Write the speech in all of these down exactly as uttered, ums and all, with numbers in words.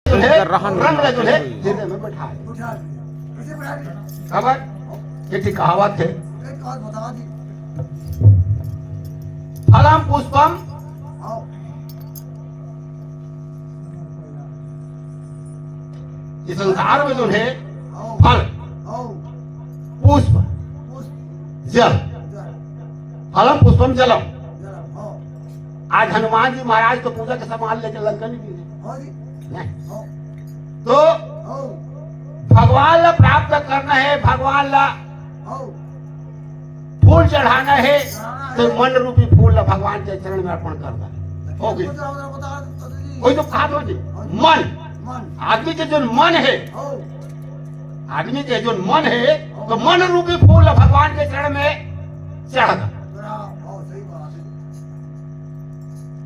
जो है, रंग ला जो है, हृदय में बैठा दे। काबर? ये ठीक कहावत है। फलम पुष्पम, ये संसार में जो है, फल, पुष्प, जल, फलम पुष्पम जलम। आज हनुमान जी महाराज तो पूजा के सामान लेके लंका नहीं गए। नहीं। तो भगवान ला प्राप्त करना है, भगवान ला फूल चढ़ाना है, तो मन रूपी फूल ला भगवान के चरण में अर्पण कर दे। हो गई। कोई तो कहा तो जी, मन, आदमी के जो मन है, आदमी के जो मन है, तो मन रूपी फूल ला भगवान के चरण में चढ़ा दे।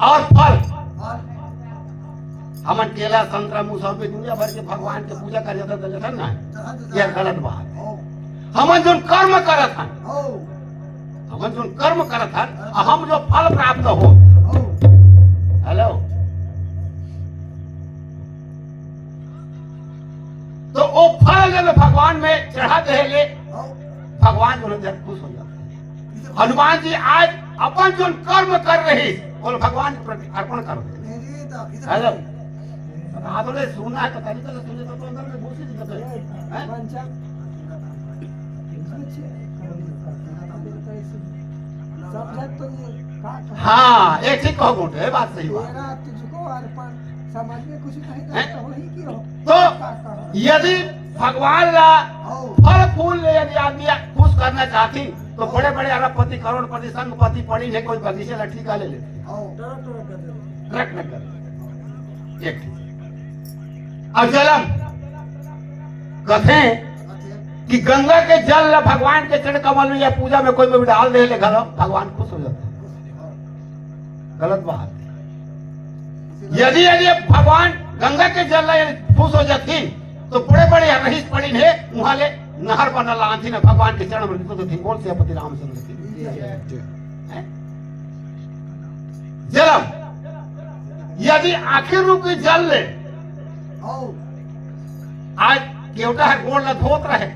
और फल, हमन केला, संतरा, मौसम्बी, दुनिया भर के भगवान के पूजा करे जाथन, तो लेथन ना। ये गलत बात है। हमन जोन कर्म करत हन, हमन जोन कर्म करत हन, हम जो फल प्राप्त हो। हेलो, तो वो फल जब भगवान में चढ़ा दे ले, भगवान जो है खुश हो जाता है। हनुमान जी आज अपन जो कर्म कर रहे, वो भगवान के प्रति अर्पण कर दे। हेलो, आप बोले सुनना है, पता नहीं चला, सुने तो, तो अंदर में घुस ही नहीं सकते। हैं? हाँ, एक ठीक कहो, गोटे, ये बात सही बात। मेरा तुझको अर्पण, समझ में कुछ नहीं, हैं? तो वही की हो। तो यदि भगवान ला फल फूल ले यदि आदमी खुश करना चाहती, तो बड़े बड़े अरबपति, करोड़पति, संघपति पड़ी नहीं, कोई बगीचे ला ठीका ले लेते। ट्रक न कर। एक ठीक। और जलम कथे कि गंगा के जल ला भगवान के चरण कमल में या पूजा में कोई में भी डाल दे ले घलो, भगवान खुश हो जाता है। गलत बात है। यदि, यदि भगवान गंगा के जल ला यदि खुश हो जाती, तो बड़े बड़े रहीस पड़िन हे, वहां ले नहर बनल आंधी न भगवान के चरण में तो थी। बोल सियापति रामचंद्र की। हैं? जलम, यदि आखिर रूपी जल ले, आज केवटा ह गोड़ ल धोत रहे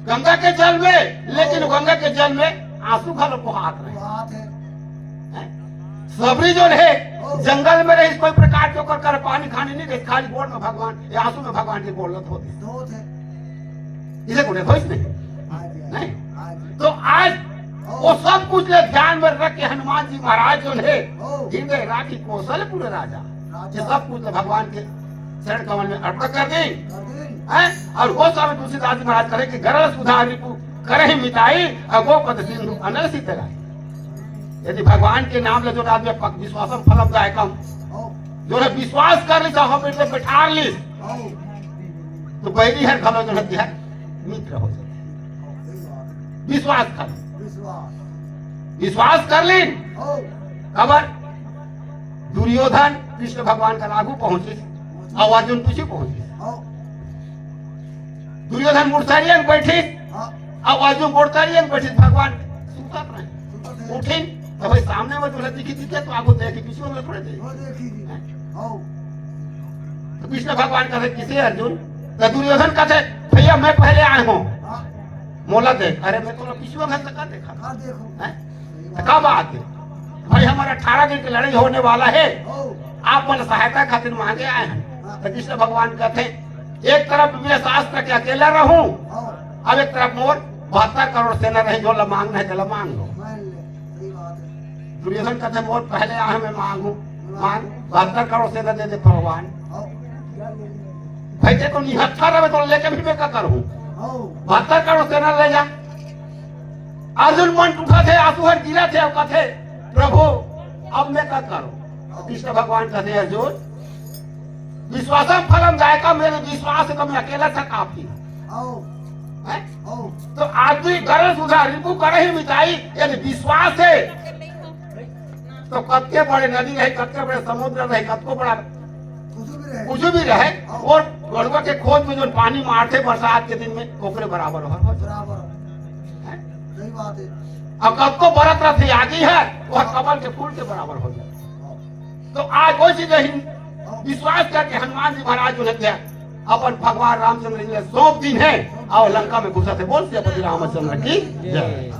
गंगा के जल में, लेकिन गंगा के जल में आंसू घलो बोहात रहे। हैं? सबरी जो है, जंगल में रही, कोई प्रकार के ओकर कर पानी खाने नहीं रहे, खाली गोड़ में भगवान, ये आंसू में भगवान के गोड़ ल धोत हे। इसे गुणे धोइस नहीं? नहीं। तो आज वो सब कुछ ले ध्यान में रख के हनुमान जी महाराज जो है, हृदय राखी कौशलपुर राजा, ये सब कुछ ले भगवान के चरण कमल में अर्पण कर दी। हैं? और वो स्वामी तुलसीदास जी महाराज कहे कि गरल सुधा रिपु करहि मिताई, और गोपद सिंधु अनल सितलाई। यदि भगवान के नाम ले जो आदमी पक-, विश्वासम फलम दायकम, जो है विश्वास कर ली, तो हम इसे बैठा ली, तो बैरी हर घलो जो है तिहार मित्र हो जाते। विश्वास कर, विश्वास कर ली। काबर? दुर्योधन कृष्ण भगवान का आगू पहुंचिस, और अर्जुन पीछे पहुंचिस। दुर्योधन मुड़तरिया में बैठिस, अब अर्जुन मुड़तरिया में बैठिस, भगवान सुतत रहे। उठिन, तो भाई सामने में जो है दिखी दिखे, तो आगू देखी, पीछे में थोड़े देखी। तो कृष्ण भगवान कहते, "किसे अर्जुन?" तो दुर्योधन कहते, "भैया मैं पहले आए हूँ।" मोला देख। अरे मैं तो पीछे घर से का देखा? हैं? तो का बात है? भाई हमारा अठारह दिन की लड़ाई होने वाला है, आप मन सहायता खातिर मांगे आए हैं। तो कृष्ण भगवान कहते, "एक तरफ मैं शास्त्र के अकेला रहूं, अब एक तरफ मोर बहत्तर करोड़ सेना रही, जो ला मांगना है, चला मांग लो।" दुर्योधन कहते, "मोर पहले आए, मैं मांगू, मांग, बहत्तर करोड़ सेना दे दे भगवान।" भाई ते तो निहत्था रहे तो लेके भी मैं का करूं? बहत्तर करोड़ सेना ले जा। अर्जुन मन टूटा थे, आंसू हर गिरा थे, अब कथे, "प्रभु, अब मैं का करूं?" कृष्ण भगवान कहते, "अर्जुन, विश्वासम फलम दायकम, मेरे विश्वास का मैं अकेला था काफी।" हैं? तो आदमी गरल सुधा रिपु करहि मिताई, यदि विश्वास है तो कतके बड़े नदी रहे, कतके बड़े समुद्र रहे, कतको बड़ा कुछ भी रहे, और गड़ुआ के खोज में जो पानी मारथे बरसात के दिन में, ओकरे बराबर हो, हो जाथे। हैं? अब कतको बरत रथे आगी है, वह कमल के फूल के बराबर हो जाथे। तो आज कोई चीज नहीं, विश्वास करके हनुमान जी महाराज उन्हें दिया, अपन भगवान रामचंद्र जी ने सौंप दिन है और लंका में घुसा थे। बोल सियापति रामचंद्र की जय।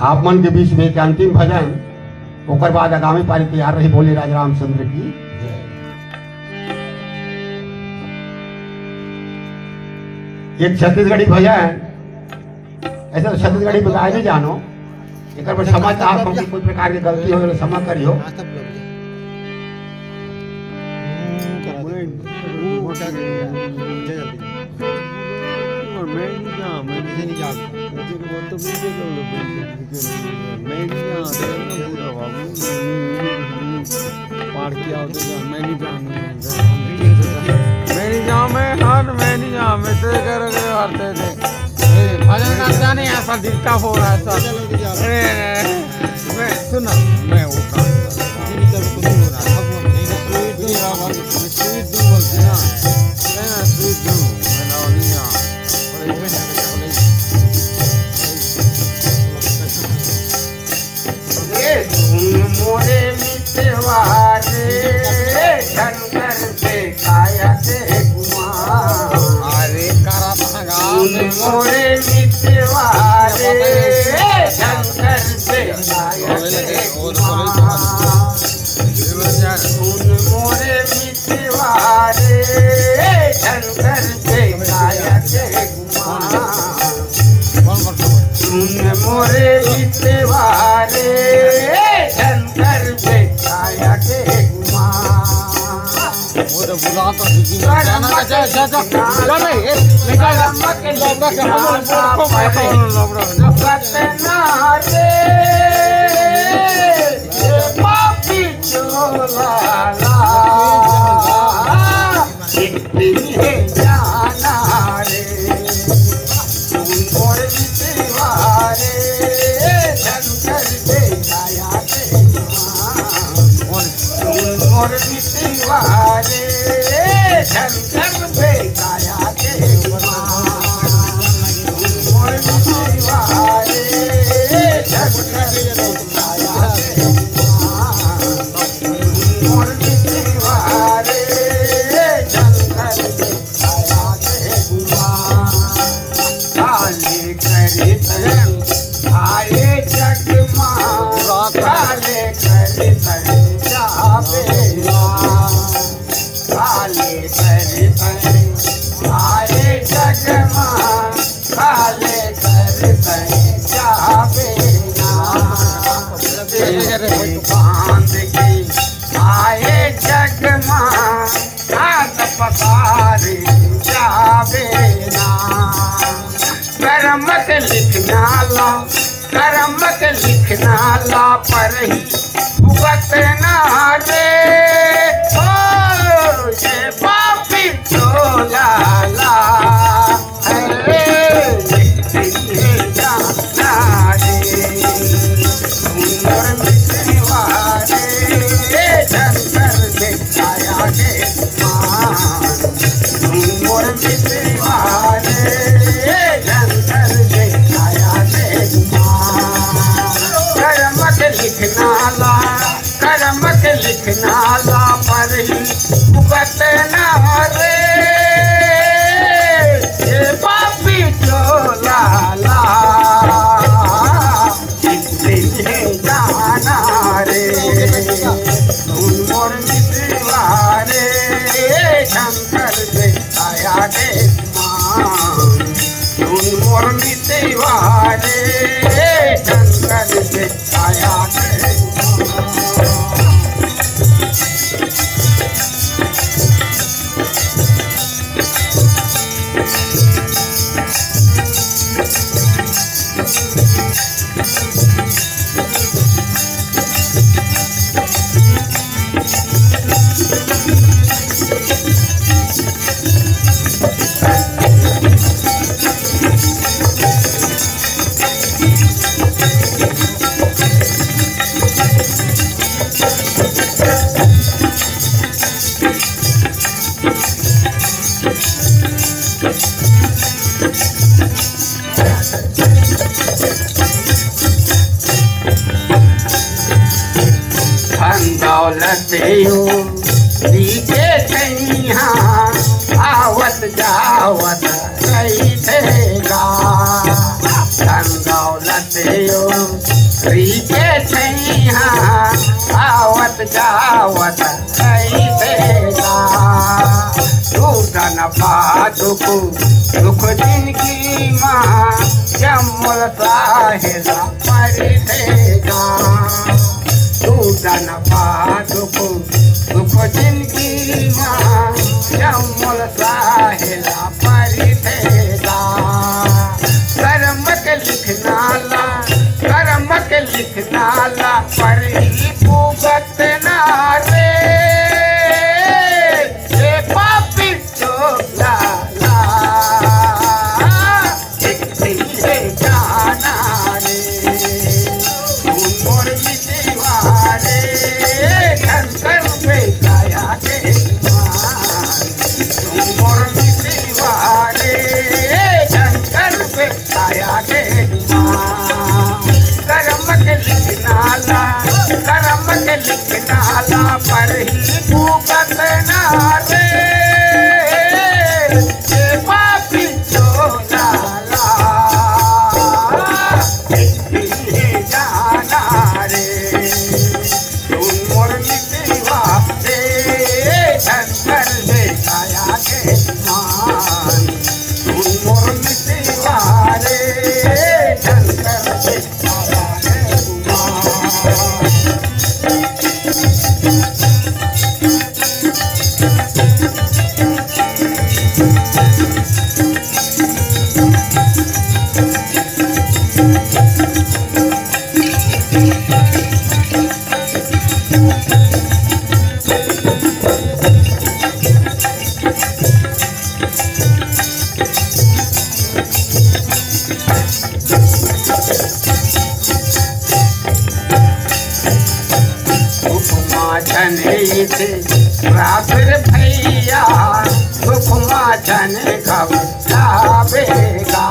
आप मन के बीच में एक अंतिम भजन, ओकर बाद आगामी पारी तैयार रही। बोले राजा रामचंद्र की जय। एक छत्तीसगढ़ी भजन, ऐसे तो छत्तीसगढ़ी बताए नहीं जानो, एकर पर क्षमा चाहत हूँ कि कोई प्रकार के गलती हो तो क्षमा करियो। पार किया होता था, मैं नहीं जानू, मैं नहीं जाऊँ, मैं हार, मैं नहीं जाऊँ, मैं तेरे घर के हारते थे। ए, भजन गाता नहीं, ऐसा डिस्टर्ब हो रहा है सर। अरे, अरे, अरे, मैं, सुन ना, मैं वो काम करता हूँ। मैं स्वीट दूँ बोलते ना, मैं स्वीट दूँ, मैं लावण्या। ए सुन मोरे मितवा रे, झन कर दे काया के गुमान। अरे करा भागा। सुन मोरे मितवा रे, झन कर दे काया के गुमान। सुन मोरे मितवा रे, झन कर दे काया के गुमान। सुन मोरे मितवा रे, झन कर दे काया के गुमान। वो तो बुला तो दीदी ने जाना का, जा, जा, जा, जा रे, ए, निकाल। बाबा के हम लोग को मैं कौन लोग रहो, जा। बतना रे, ये पापी चोला ला। एक दिन है जाना रे, सुन मोर मितवा रे, झन कर दे काया के गुमान। सुन मोर मितवा रे, झन कर दे काया के गुमान। सुन मोर मितवा रे, झन कर दे काया के गुमान। सुन मोर मितवा रे, झन कर दे काले करे तन आए जग मा, काले करे तन जावे ना। काले करे तन आए जग मा, काले करे तन जावे ना। बांध के आए जग मा, हाथ पसारे जावे ना। करम के लिखना ला, करम के लिखना ला पर ही भुगतना रे। ओ ये पापी चोला ला। अरे, एक दिन है जाना रे, उमर मिटवा रे, झंझर में आया रे माँ। उमर मिटवा रे, झंझर में आया रे माँ। करम के लिखना ला, करम के लिखना ला पर ही भुगतना रे, ये पापी चोला ला, एक दिन है जाना रे। सुन मोर मितवा रे, झंझर में आया रे माँ। सुन मोर मितवा रे, झंझर में आया रे। तेयो री के छैया आवत जावत रहिथे गा। धन दौलत यो री के छैया आवत जावत रहिथे गा। टूटन पा दुख, दुख जिनगी मा जम्मो ल साहे ला परिथे गा। टूटन पा दुख, दुख जिनगी मा जम्मो ल साहे ला परिथे गा। करम के लिखना ला, करम के लिखना ला, पर ही भुगतना रे। ए पापी चोला ला, एक दिन हे जाना रे। तू मोर मितवा रे, शंकर पे काया के मान। तू मोर मितवा रे, शंकर पे काया के मान। करम के लिखना ला, करम के लिखना ला, पर ही भुगतना रे। ए पापी चोला ला, एक दिन हे जाना रे। तू मोर मितवा रे, शंकर पे काया के मान। तू मोर मितवा रे, शंकर पे काया के मान। दुख मा झन इतरा फिर भैया, दुख मा झन घबरावे गा।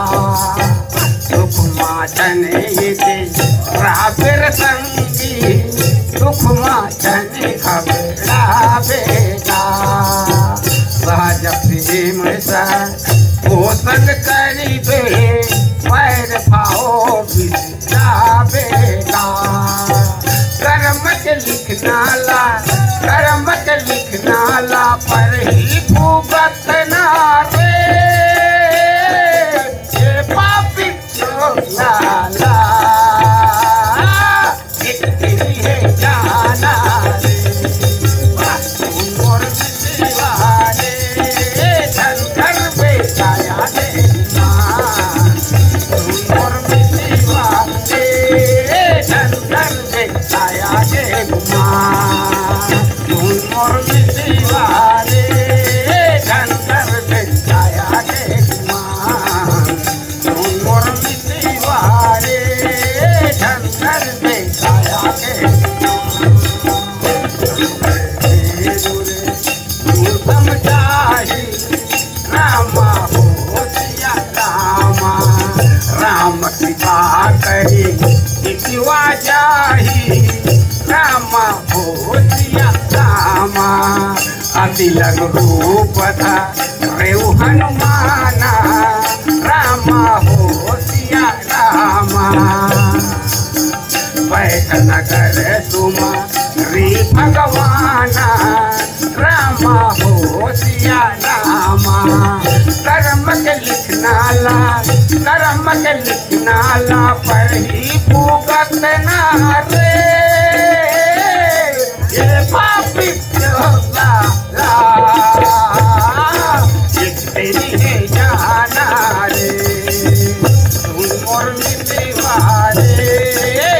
दुख मा झन इतरा फिर संगी, दुख मा झन घबरावे गा। सहज प्रेम से पोषण करिबे, पैर भाव बिसरावे गा। करम के लिखना ला, करम के लिखना ला, पर ही भुगतना रे। ए पापी चोला ला, एक दिन हे जाना रे। तू मोर मितवा रे, शंकर पे काया के मान। तू मोर मितवा रे, शंकर पे काया के मान। तू मोर मितवा रे, शंकर पे काया के मान। तू मोर मितवा रे, शंकर पे काया के मान। दूर समझाही रामा हो सिया रामा, राम कृपा करी मिटवा जाही रामा हो सिया रामा। अति लघु रूप धरेउ हनुमाना, रामा हो सिया रामा। बैठ नगर तुम्हारी भगवाना, रामा हो सिया रामा। करम के लिखना ला, करम के लिखना ला, पर ही भुगतना रे। ए पापी चोला ला, एक दिन हे जाना रे। तू मोर मितवा रे,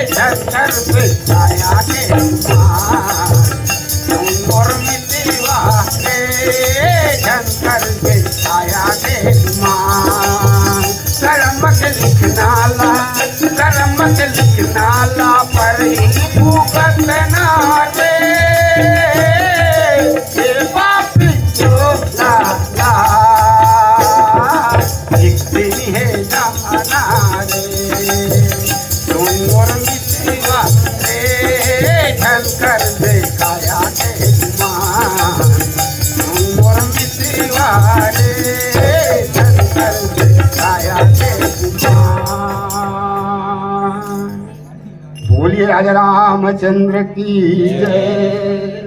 शंकर पे काया के मान। तू मोर मितवा रे, शंकर पे काया के मान। करम के लिखना ला, करम के लिखना ला, पर ही भुगतना रे। ए पापी चोला ला, एक दिन हे जाना रे। तू मोर मित मितवा रे, झन कर दे काया के गुमान। मोर मितवा रे, झन कर दे काया के गुमान। बोलिए राजा रामचंद्र की जय।